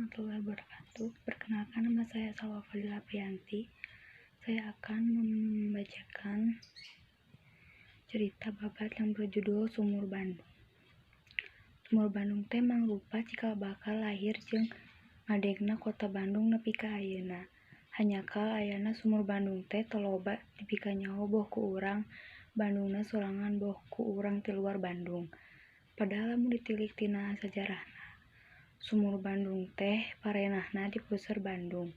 Warahmatullahi wabarakatuh. Perkenalkan, nama saya Salwa Fadila Apriyanti. Saya akan membacakan cerita babat yang berjudul Sumur Bandung. Sumur Bandung teh mangrupa cikal bakal lahir jeung ngadegna kota Bandung nepi ka ayeuna. Hanjakal ayana Sumur Bandung teh teu loba dipikanyaho boh ku urang Bandungna sorangan boh ku urang ti luar Bandung. Padahal lamun ditilik tina sajarahna, Sumur Bandung teh parenahna di puseur Bandung.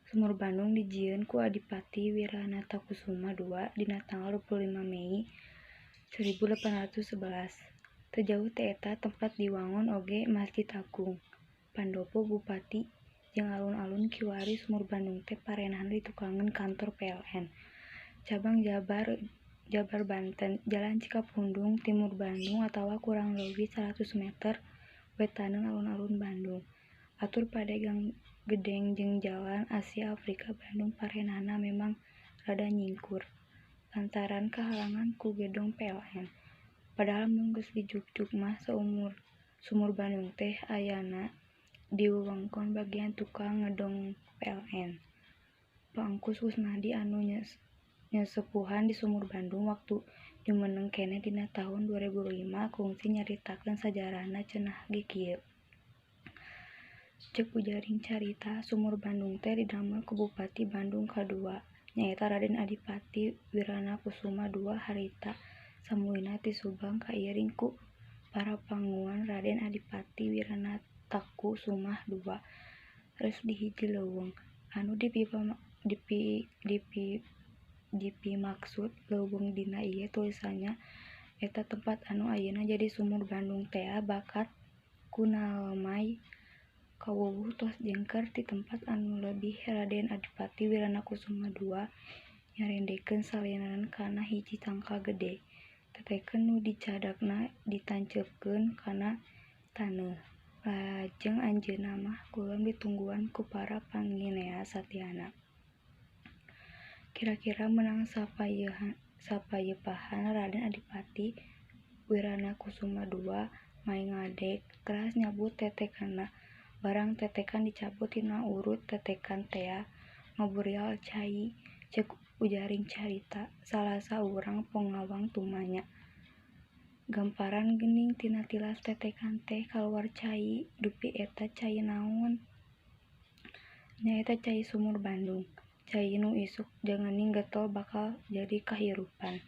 Sumur Bandung dijieun ku Adipati Wiranatakusuma II dina tanggal 25 Mei 1811. Teu jauh ti eta tempat diwangun oge Masjid Agung, Pandopo Bupati jeung alun-alun. Kiwari Sumur Bandung teh parenahna ditukangeun kantor PLN Cabang Jabar Banten, Jalan Cikapundung Timur Bandung atawa kurang leuwih 100 meter wetaneun alun-alun Bandung. Atur pade gedeng jeung Jalan Asia Afrika Bandung parenahna memang rada nyingkur lantaran kahalangan ku gedong PLN. Padahal mun geus dijugjug mah Sumur Bandung teh ayana di wewengkon bagian tukang ngedong PLN. Pak Engkus Kusnadi anu nyesepuhan di Sumur Bandung waktu jumeneng keneh dina tahun 2005 kungsi nyaritakeun sajarahna, cenah ge kieu. Ceuk ujaring carita, Sumur Bandung teh didamel ku Bupati Bandung kadua nyaeta Raden Adipati Wiranakusuma II harita samulina ti Subang kairing ku parapanguan Raden Adipati Wiranatakusumah II res di hiji leuweung. Anu dipimaksud leuweung dina ieu tulisan nya eta tempat anu ayeuna jadi Sumur Bandung tea. Bakat ku nalemay kawuwuh tos jengker ti tempat anu leuwih, Raden Adipati Wiranakusuma II nyarendekeun salinan kana hiji tangkal gede. Teteken nu dicadakna ditanceupkeun kana taneuh. Lajeng anjeunna mah kulem ditungguan ku para panginea satiana. Kira-kira meunang sapayepahan Raden Adipati Wiranakusuma II maeng ngadeg teras nyabut tetekanna. Barang tetekan dicabut, tina urut tetekan tea ngaburial cai. Ceuk ujaring carita, salah saurang pengawang tumanya. Gamparan geuning tina tilas tetekan teh kaluar cai, dupi eta cai naon? Nyaeta cai Sumur Bandung. Cai nu isuk jangening getol bakal jadi kahirupan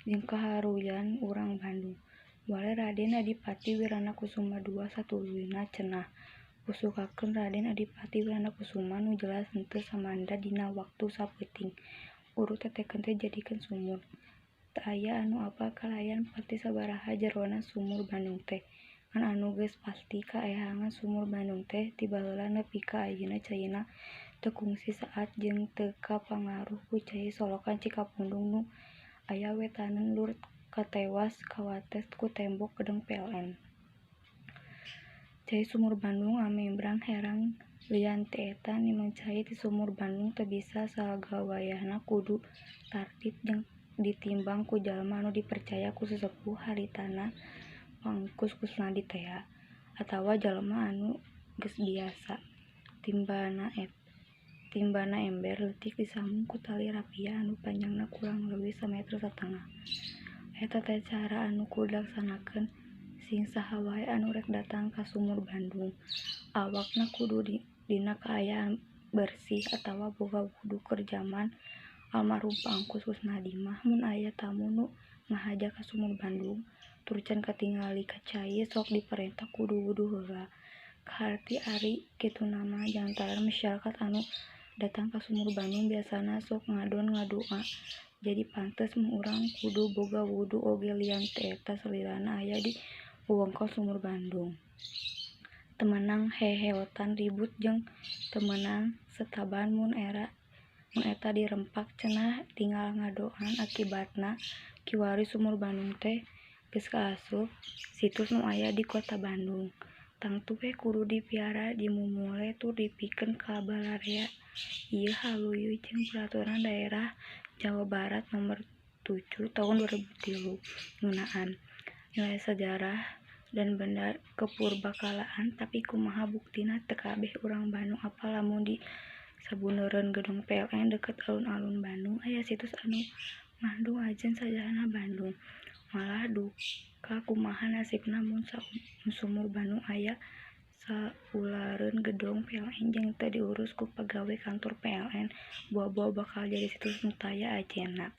jeung kaharuyan urang Bandung. Wale Raden Adipati Wiranakusuma II satuluyna cenah. Usukakeun Raden Adipati Wiranakusuma nu jelas henteu samanda dina waktu sapeuting urut teteken teh dijadikeun sumur. Teu aya anu apal kalayan pasti sabaraha jerona Sumur Bandung teh. Ngan anu geus pasti kaehangan Sumur Bandung teh ti baheula nepi ka ayeuna caina teu kungsi saat jeung teu kapangaruh ku cai Solokan Cikapundung nu aya wetaneun lur katewas kawates ku tembok gedong PLN. Cai Sumur Bandung amembrang herang. Lian ti eta, nimang cai ti Sumur Bandung teu bisa sagawayahna, kudu tartib jeung ditimbang ku jalma anu dipercaya ku sesepuh haritana Pak Engkus Kusnadi tea atawa jalma anu geus biasa. Timbana ember leutik disambung ku tali rapia anu panjangna kurang leuwih sameter satengah. Aya tata cara anu kudu dilaksanakeun sing saha wae anu rek datang ka Sumur Bandung awakna kudu dina kaayaan bersih atawa boga wudu. Keur jaman almarhum Pak Engkus Kusnadi mah mun aya tamu nu ngahaja ka Sumur Bandung tur can katingali ka cai, sok diparentah kudu wudu heula. Kaharti ari kituna mah jantaran masyarakat anu datang ka Sumur Bandung biasana sok ngadon ngadoa, jadi pantes mun urang kudu boga wudu oge. Lian ti eta, salilana aya di wewengkon Sumur Bandung teu meunang heheotan ribut jeung teu meunang setaban mun eta dirempak cenah tinggal ngadoan. Akibatna kiwari Sumur Bandung teh geus kaasup situs nu aya di Kota Bandung. Tangtu we kudu dipiara, dimumule tur dipikeun ka balarea. Ieu haluyuh jeung Peraturan Daerah Jawa Barat Nomor 7 Tahun 2003 ngeunaan nilai sajarah. Dan benda kepurbakalaan, tapi kumaha buktina teu kabeh urang Bandung apal lamun di sabundereun Gedung PLN deukeut Alun-alun Bandung aya situs anu ngandung ajen sajarah Bandung. Malah duka kumaha nasibna mun sumur Bandung aya saulareun Gedong PLN jeung teu diurus ku pagawe kantor PLN, boa-boa bakal jadi situs nu taya ajenna.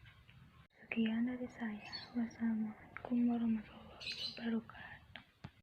Sekian dari saya. Wassalamualaikum warahmatullahi wabarakatuh.